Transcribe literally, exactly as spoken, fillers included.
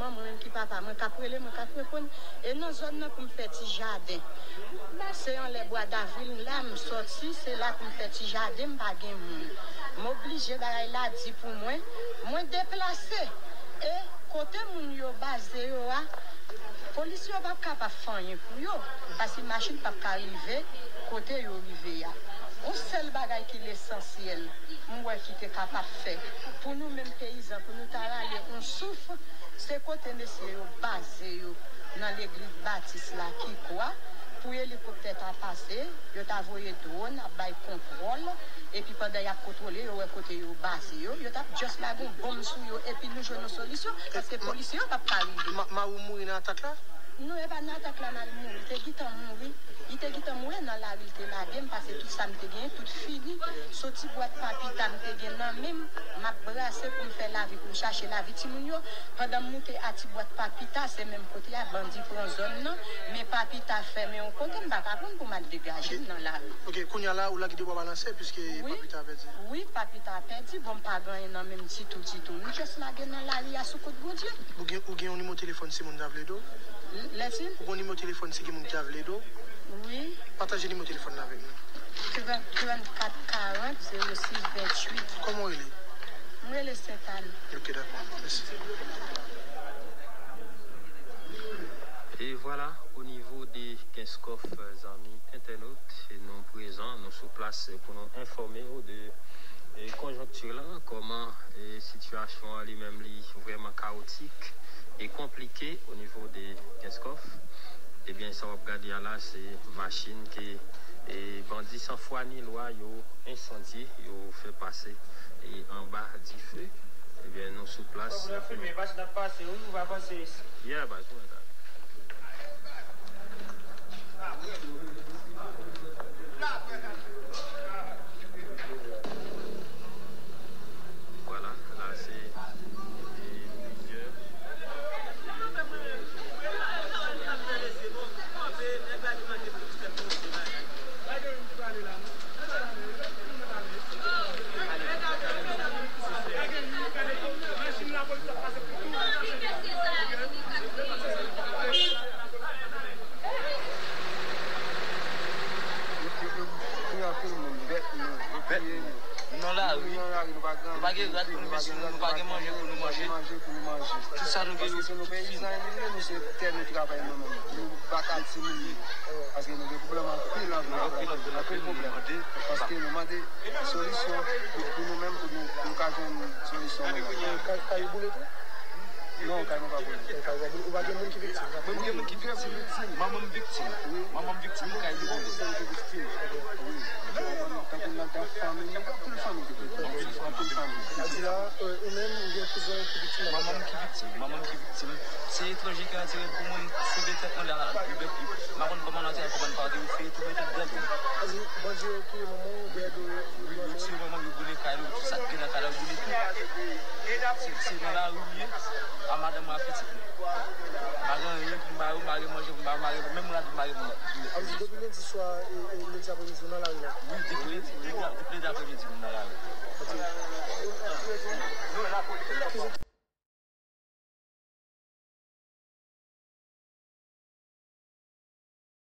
Mwen menm ki papa mwen k ap rele mwen, k ap reponn. E nan zòn nan pou m fè ti jaden. Se anlè Bwa Davril la m sòti, se la pou m fè ti jaden, m pa gen moun. M oblije bagay la di pou mwen, mwen deplase. E kote moun yo baze yo a, polisye yo p ap kapab fè anyen pou yo, paske machin p ap ka rive kote yo rive a. Yon sèl bagay ki lesansyèl, m wè ki te kapab fè pou nou menm peyizan, pou nou ta rale yon souf, se kote mesye yo baze yo nan legliz batis la ki kwa, pou elikoptè ta pase, yo ta voye dwòn ap bay kontwòl, epi pandan y ap kontwole, yo wè kote yo baze yo, yo t ap just lage yon bonm sou yo, epi nou jwenn yon solisyon, paske polisye yo p ap ka rive. Ma, mari w mouri nan atak la? Non, e pa nan atak la mari m mouri, li te gentan mouri. Li te gentan mouri nan lari, li te lage m, pase tout sa m te genyen, tout fini. Soti bwat papita m te gen nan men m, m ap brase pou m fè lavi, pou m chache lavi timoun yo. Pandan m moute a ti bwat papita, se menm kote a, bandi pran zòn nan, men papita fèmen yon kote, m pa ka pran pou m al degaje m nan lari. Ok, kounye a la, ou lage de bwa balanse, piske papita pèdi. Wi, papita pèdi, bon, m pa gen anyen nan men m ditou, ditou. M just lage nan lari a sou kont Bondye. Ou gen, ou gen yon nimewo telefòn si moun ta vle ede w? Lètil? Ou gon nimewo telefòn si gen moun ki ta vle ede w? Wi. Pataje nimewo telefòn nan avèk nou. Trant, trannkat karant, zewo sis venntuit. Kòman w rele? Mwen rele Sentane. Ok, dakò. Mèsi. E vwala, o nivo de Kenskòf, zanmi entènot, e nou prezan, nou sou plas pou nou enfòme w de e konjonkti lan, kòman e sitiyasyon an li menm li vrèman kawotik e konplike o nivo de Kenskòf. Ebyen, sa w ap gade a la, se machin ke e bandi san fwa ni lwa yo ensandye, yo fè pase e anba dife. Ebyen, nou sou plas. Fòk nou filme, machin ap pase, wi, ou pa panse. Yeah, baz, ou mèt la. Vwala, la se, e, plizyè. Yo, yo, yo touye anpil moun, bèt nou, yo touye nou. Nan lari. Nou nan lari, nou pa gen anyen pou nou mete sou nou, nou pa gen manje pou nou manje. Tout sa nou gen, yo tout fini. Paske se nou peyizan, nou, nou se tè nou travay nou menm. Pou nou baka timoun yo. Paske nou gen pwoblèm anpil, anpil, anpil pwoblèm. Paske nou mande solisyon pou, pou nou menm, pou nou, nou ka jwenn solisyon nou menm. Kay, kay boule tou? Non, kay mwen pa boule. Kay pa boule. Ou pa gen moun ki viktim? Mwen, mwen gen moun ki viktim. Manman m viktim. Manman m viktim, kay li boule. Wi. Tankou nan, nan fanmi, anpil fanmi ki viktim. Anpil fanmi. Anpil fanmi. Sa di la, euh, ou menm, ou gen kouzen ki viktim? Manman m ki viktim. Manman m ki viktim. Se etranje ki atire l pou mwen, m sove tèt mwen la. M pa konn kòman l atire, kòman l pa atire, fè tou mete dèyè do m. Sa di, bandi yo touye manman w, dèyè do yo. Wi, yo tiye manman m, yo boule kay nou, tout sa k gen nan kay la, yo boule tou. Se, se nan lari m ye, a madanm mwen, a pitit mwen. M pa gen anyen pou m ba yo, m pa gen manje pou m ba yo, m pa gen, menm rad m pa gen pou m ba yo. Sa vle di, depi lendi swa, e, e, lendi apremidi, ou nan lari la? Wi, depi lendi, depi, depi lendi apremidi, m nan lari.